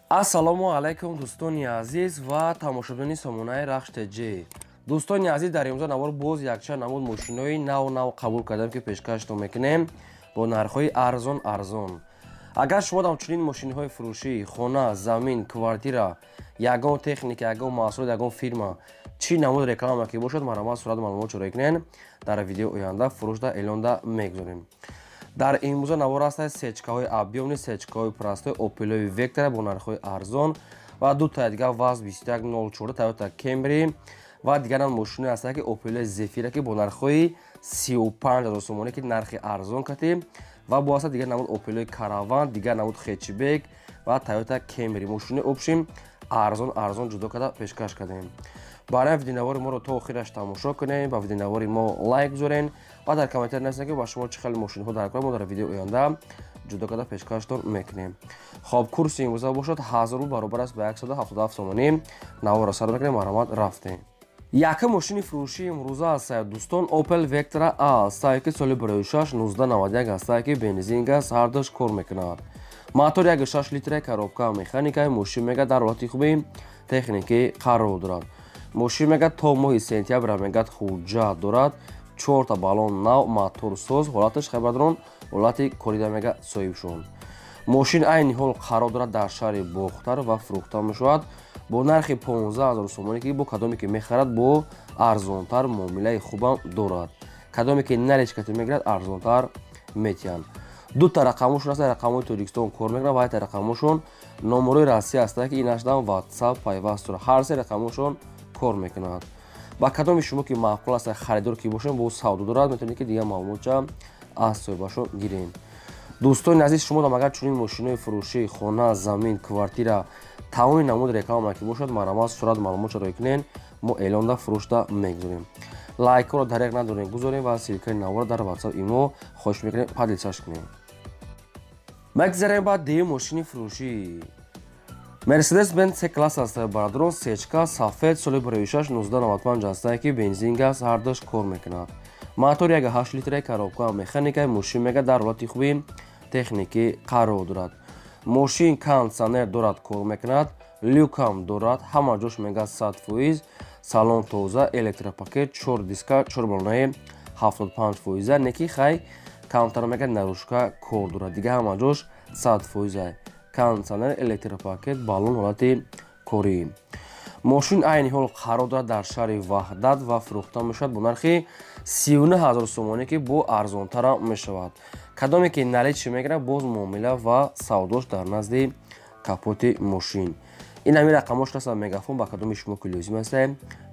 Ассалому алайкум, дӯстони азиз ва тамошобинони сомонаи Рахш ТЖ. Дӯстони азиз, дар имрӯза навор боз якчанд намуд мошинои нав нав қабул кардем, ки пешкаштон мекунем бо нархҳои арзон арзон. Агар шумо дам чунин мошинҳои фурӯшӣ, хона, замин, квартира, ягон техника, ягон маҳсулот, ягон фирма, чӣ намуд реклама ки бошад, марҳамат, сурат, маълумот чораи кунен, дар видеои оянда фурӯшда эълонда мегузорем. Дар имрӯза навор ҳастад сечкаҳои объёмный, сечкаҳои простой, Опелои Вектора бо нархҳои арзон ва ду таи дигар ВАЗ 2104, Тойота Кемри ва дигарам мошине ҳастад, ки Опелои Зефира, ки бо нархҳои 35 000 сомонӣ, ки нархи арзон катӣ, ва бо ҳастад дигар намуд Опелои Караван, дигар намуд хэтчбек ва Тойота Кемри. Мошини общем арзон арзон ҷудо карда пешкаш кардем. Барои видеонавори моро то охираш тамошо кунем, ба видеонавори мо лайк гузорен ва дар комментар нависед, ки ба шумо чӣ хеле мошинҳо дар кор, мо дар видеои оянда ҷудо карда пешкаштон мекунем. Хоб, курси имрӯза бошад 1000 рубл, баробар аст ба 177 сомонӣ. Наворро сар мекунем, марҳамат, рафтем. Якум мошини фурӯшии имрӯза аст, дӯстон, Opel Vectra A астае, ки соли 2006, 1991 астае, ки бензин, газ ҳардуш кор мекунад. Мотор 1,6 литра, коробка механика. Мошин мега дар ҳолати хуби техникӣ қарор дорад. Мошин мега то моҳи сентябр мегад ҳуҷҷат дорад, чорта баллон нав, мотор соз, ҳолаташ хабардарон, ҳолати корида мега соҳибшон. Мошин айни ҳол қарор дорад дар шаҳри Бохтар ва фурӯхта мешавад бо нархи 15 000 сомонӣ, ки бо кадоме ки мехарад, бо арзонтар муомилаи хубам дорад. Кадоме ки наличкати мегирад, арзонтар метиҳанд. Дута рақамошон аст, рақамҳои Тоҷикистон кор мекунад ва якта рақамошон номерои Россия аст, ки инашдан WhatsApp пайваст дорад. Ҳар се рақамошон кор мекунад. Ба кадоми шумо ки маъқул аст, харидор ки бошем, бо савдо дорад, метавонед, ки дигар маълумотча аз соҳибашон гирем. Дӯстони азиз, шумо дам агар чунин мошинои фурӯшӣ, хона, замин, квартира, тамоми намуди реклама ки бошад, марҳамат, сурат, маълумотча роӣ кунен, мо эълонда фурӯшда мегузорем. Лайкҳоро дареғ надорем, гузорем ва ссылкаи наворро дар WhatsApp имо хоҳиш мекунем, поделиться кунем. Мегзарем ба дуюм мошини фурӯшӣ. Мерседес Бенз С класс аст, бародарон, сечка сафед, соли 2006, 1995 астае, ки бензин, газ ҳардуш кор мекунад. Мотор 1,8 литра, коробка механика. Мошин мега дар ҳолати хуби техникӣ қарор дорад. Мошин кондитсионер дорад, кор мекунад, люкам дорад, ҳама ҷош мега 100%, салон тоза, электропакет, чор диска, чор баллонаи 75 фоиза, неки хай камтар мега наружка кор дорад, дига ҳама ҷош 100%, кондитсионер, электропакет, баллон ҳолати корӣ. Мошин айни ҳол қарор дорад дар шаҳри Ваҳдат ва фурӯхта мешавад бо нархи 39 000 сомонӣ, ки бо арзонтарам мешавад. Кадоме ки наличный мегирад, боз муомила ва савдош дар назди капоти мошин. Ин ҳамин рақамош аст, Мегафон. Ба кадоми шумо ки лозим аст,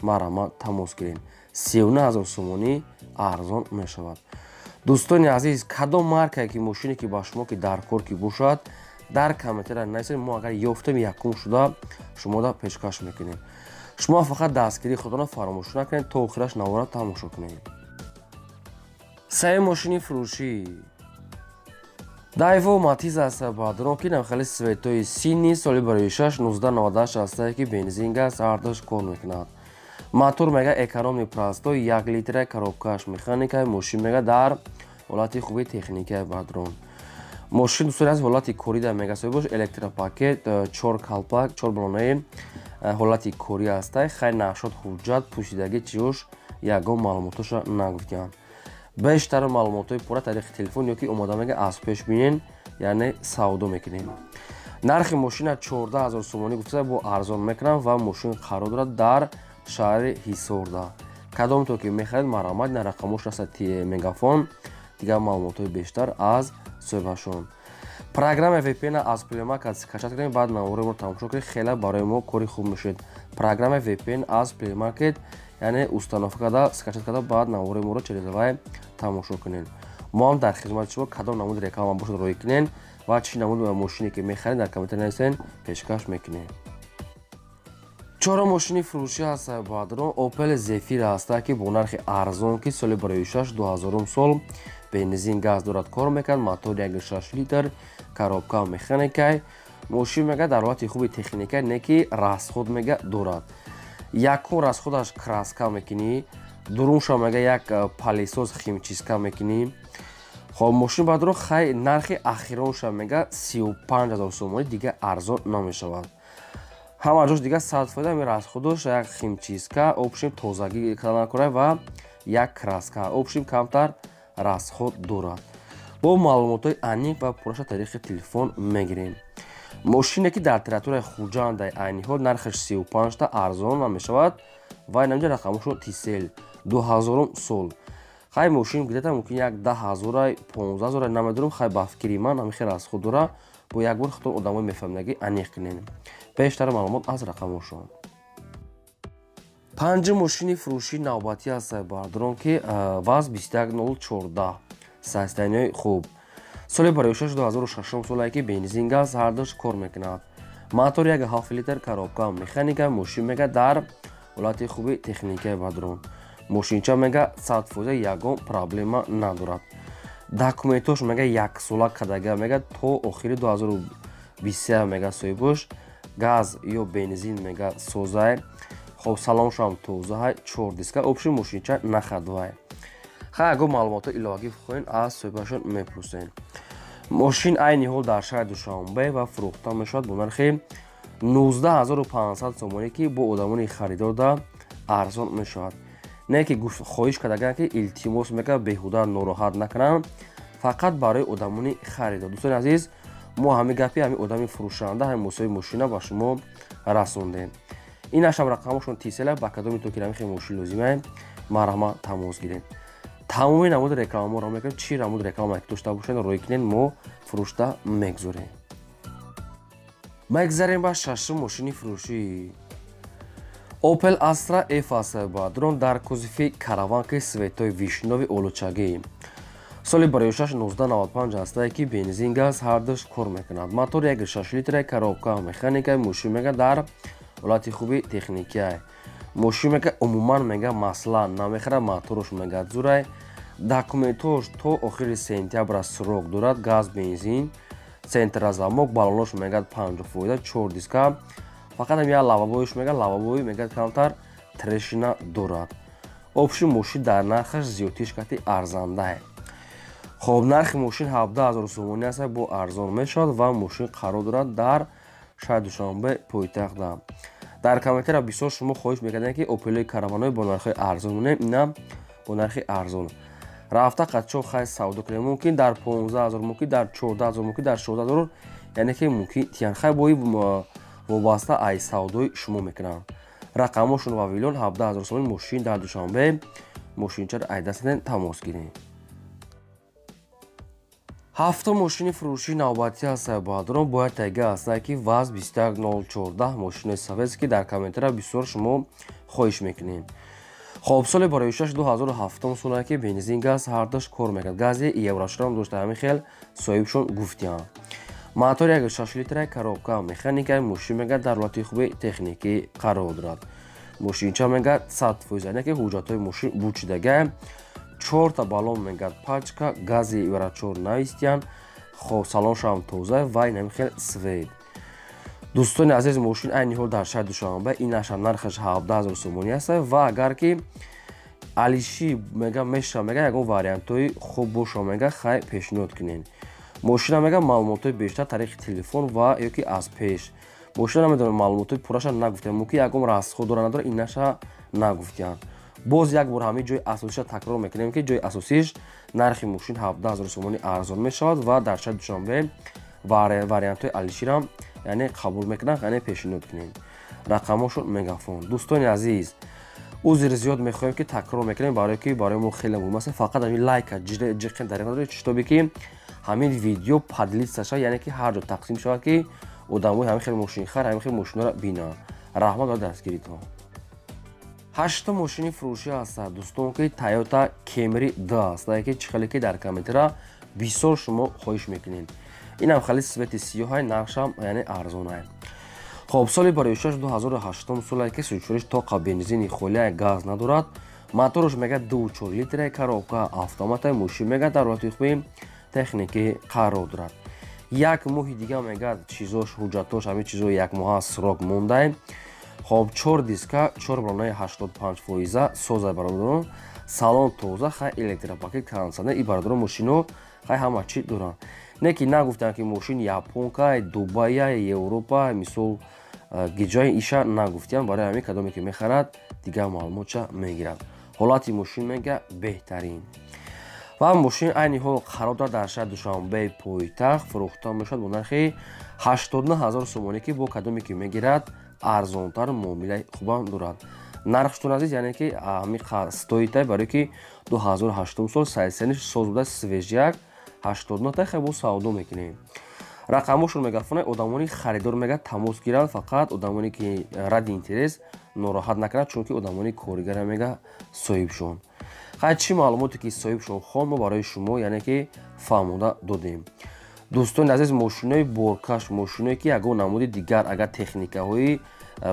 марҳамат, тамос гирем. 39 000 сомонӣ арзон мешавад. Дӯстони азиз, кадом маркае ки мошине ки ба шумо ки дар кор ки бошад, дар комментария нависед, мо агар ёфтем, якум шуда шумода пешкаш мекунем. Шумо фақат дастгирии худро фаромӯш накунед, то охираш навора тамошо кунед. Сеюм мошини фурӯшӣ Дайво Матиз аст, бародарон, ки хеле цветои синий, соли 2006, 1998 астае, ки бензин, газ ҳардуш кор мекунад. Мотор мега экономный простой, 1 литра, коробкаш механика. Мошин мега дар ҳолати хуби техникия, бародарон. Мошин, дӯстони аз, ҳолати корида мега соҳибош, электропакет, чор калпак, чор баллонаи ҳолати корӣ ҳастай. Хай, нақшот, ҳуҷҷат пӯшидагӣ чиёш ягон маълумотоша нагуфтиям. Бештар маълумотҳои пурра тариқи телефон ё ки омода мега аз пеш бинен, яъне савдо мекунем. Нархи мошина 14 000 сомонӣ гуфта, бо арзон мекунам ва мошин қарор дорад дар шаҳри Ҳисорда. Кадомто ки мехаред, марҳамат, на рақамош аста Мегафон, дигар маълумотҳои бештар аз соҳибашон. Программа VPN аз Play Market скачать кунем, баъд навори мо тамошо кунед, хеле барои мо кори хуб мешавад. Программа VPN аз Play Market, яъне установка карда, скачать карда, баъд навори моро через вай тамошо кунед. Мо ҳам дар хизмати шумо. Кадом намуди реклама бошад, роӣ кунед ва чӣ намуд мошине ки мехаред, дар комментария нависен, пешкаш мекунем. Чорум мошини фурӯшӣ ҳаст, бародарон, Opel Zafira ҳаста, ки бо нархи арзон, ки соли 2006, 2000 сол, бензин, газ дорад, кор мекунад, мотор 1,6 литр, коробка механикай. Мошин мега дар ҳолати хуби техника, не ки расход мега дорад. Якум расходаш краска мекунӣ, дурунша мега як пылесос, химчистка мекунӣ. Хоб, мошин баъдро хай нархи ахиронша мега 35 000 сомонӣ, дига арзон намешавад. Ҳама ҷош дига 100%, ами расходош як химчистка, общем, тозагӣ накора ва як краска, общем, камтар расход дорад. Бо маълумотҳои аниқ ва пурраша тариқи телефон мегирем. Мошине ки дар территорияи Хуҷанда айни ҳол нархаш 35-та, арзон намешавад. Ва инамҷа рақамошон Тисел, 2000 сол. Хай, мошин где-то мумкин як 10 000-ай, 15 000-ай, намедонам. Хай, ба фикри ман ҳамин хел расход дора. Бо як бор худтон одамои мефаҳмидагӣ аниқ кунем. Бештар маълумот аз рақамошон. Панҷум мошини фурӯшии навбатӣ аст, бардорон, ки ВАЗ 21014, состояниҳои хуб, соли барои 2006 солае ки бензин, газ ҳардуш кор мекунад, мотор 1,7 литр, коробка механика. Мошин мега дар ҳолати хуби техникаи. Бадрон, мошинча мега 100%, ягон проблема надорад. Документош мега яксола кадага, мега то охири 2023 мега соҳибош. Газ ё бензин мега созай. Хоб, салоншам тозаҳай, чор диска, общем, мошинча нахадвай. Хай, агар маълумотҳо иловагӣ хоҳед, аз соҳибашон мепурсед. Мошин айни ҳол дар шаҳри Душанбе ва фурӯхта мешавад бо нархи 19 500 сомонӣ, ки бо одамони харидорда арзон мешавад. Не ки хоҳиш кардаган, ки илтимос мекард, беҳуда нороҳат накунанд, фақат барои одамони харидор. Дӯстони азиз, мо ҳамин гапи ҳамин одами фурӯшанда, ҳамин мусоҳиби мошина ба шумо расондем. Ин ашам рақамошон Тисела. Ба кадоми то ки ҳамин мошин лозимае, марҳамат, тамос гиред. Тамоми намуди рекламаро мекунем. Чӣ намуди реклама ки дошта бошед, рӯй кунед, мо фурӯшта мегузорем. Мегзарем ба шашум мошини фурӯшӣ. Opel Astra F аст, дрон, дар кузови Караван, ки цветои вишнёвый, олучагӣ, соли барои 1995 ҳастае ки бензин, газ ҳардуш кор мекунад, мотор 1,6 литра, коробка механика. Мошин мега дар ҳолати хуби техникия. Мошин мега умуман мега масла намехӯрад, моторш мега зурай. Документош то охири сентябра срок дорад. Газ, бензин, центрозамок, баллонош мега 50%, чор диска. Фақат ҳам як лобовойш мега, лобовой мега камтар трещина дорад. Общем, мошин дар нархаш зиёдтиш кати арзандае. Хоб, нархи мошин 17 000 сомонӣ аст, бо арзон мешавад ва мошин қарор дорад дар шаҳри Душанбе, пойтахта. Дар комментария бисёр шумо хоҳиш мекардем, ки Опелои Караванҳои бо нархҳои арзон монем. Инам бо нархи арзон рафта қачо хай савдо кунем. Мумкин дар 15 000, мумкин дар 14 000, мумкин дар 16 000, яъне ки мумкин тиян. Хай, бои вобаста ай савдои шумо мекунам. Рақамошон Вавилон, 17 000 сомонӣ, мошин дар Душанбе. Мошинчаро айдастен, тамос гирем. Ҳафтум мошини фурӯшии навбатӣ аст, баъдрон, бояд тайга ҳастае ки ВАЗ 21014, мошинои советский, дар комментария бисёр шумо хоҳиш мекунем. Хоб, соли барои 2007 солае ки бензин, газ ҳардуш кор мекард, гази еврошрам дошта, ҳамин хел соҳибшон гуфтиянд. Мотор 1,6 литра, коробка механика. Мошин мега дар ҳолати хуби техникӣ қарор дорад. Мошинча мега 100%, яъне ки ҳуҷҷатҳои мошин бучидага, чорта баллон мегӯяд пачка, гази евро 4 навистиян. Хоб, салоншам тоза ва инами хел цвет. Дӯстони азиз, мошин айни ҳол дар шаҳри Душанбе, инашам нархаш 17 000 сомонӣ аст ва агар ки алиши мега меша, мега ягон вариантҳои хуб боша, мега хай пешниҳод кунед. Мошина мега маълумотҳои бештар тариқи телефон ва ё ки аз пеш. Мошина намедонам, маълумотҳои пурраша нагуфтиям, мумкин ягон расход дора, надора, инаша нагуфтиям. Боз як бор ҳамин ҷои асосиша такрор мекунем, ки ҷои асосиш нархи мошин 17 000 сомонӣ, арзон мешавад ва дар шаҳри Душанбе вариантҳои алиширам, яъне қабул мекунанд, яъне пешниҳод кунем. Рақамошон Мегафон. Дӯстони азиз, узри зиёд мехоҳем, ки такрор мекунем, барое ки барои мо хеле муҳим аст. Фақат ҳамин лайка ҷиқен дар чтобы ки ҳамин видео поделиться шавад, яъне ки ҳар ҷо тақсим шавад, ки одамои ҳамин хел мошинхар ҳамин хел мошинҳоро бинанд. Раҳмат ба дастгиритон. Ҳаштум мошини фурӯшӣ аст, дӯстон, ки Тойота Кемри д аст, ки чӣ хеле ки дар комментара бисёр шумо хоҳиш мекунед. Инам хеле цвети сиёҳай, нархшам яъне арзонай. Хоб, соли барои 2008 соле ки сучуриш тоқа бензини холия, газ надорад. Моторш мега 2,4 литра, коробка автомата. Мошин мега дар ҳолати хуби техникӣ қарор дорад. Як моҳи дига мега чизош, ҳуҷҷатош, ҳамин чизо як моҳа срок мондай. Хоб, чор диска, чор балонаи 85 фоиза соза, бародарон, салон тоза. Хай, электропакет, кондитсионер и, бародарон, мошино Хай, ҳама чӣ доранд. Не ки нагуфтанд, ки мошин японка, Дубая, Европа, мисол, гиҷои иша нагуфтиям. Барои ҳамин кадоме ки мехарад, дигар маълумотша мегирад. Ҳолати мошин, мега, беҳтарин. Ва мошин айни ҳол қарор дорад дар шаҳри Душанбеи пойтахт, фурӯхта мешавад бо нархи 89 ҳазор сомонӣ, ки бо кадоме ки мегирад, арзонтар муомилаи хубам дорад. Нархштон, азиз, яъне ки ҳами стоит ай, барое ки 2008 сол сайсаниш соз буда, свежак, 89 та хебо савдо мекунем. Рақамошон мегафона, одамони харидор, мега, тамос гиранд. Фақат одамоне ки ради интерес нороҳат накунад, чунки одамони коригара, мега, соҳибшон. Хай, чӣ маълумоте ки соҳибшон хон, мо барои шумо, яъне ки, фаҳмода додем. Дӯстони азиз, мошинои боркаш, мошиное ки ягон намуди дигар, агар техникаҳои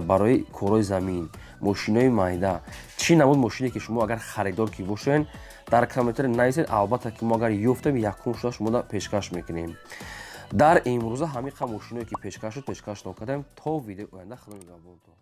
барои корҳои замин, мошинои майда, чӣ намуд мошине ки шумо агар харидор ки бошен, дар комментари нависед. Албатта ки мо агар ёфтем, якум шуда шумода пешкаш мекунем. Дар имрӯза ҳамин қа мошиное ки пешкаш шуд, пешкаш нокардем. То видеои оянда, худо нигаҳбонтон.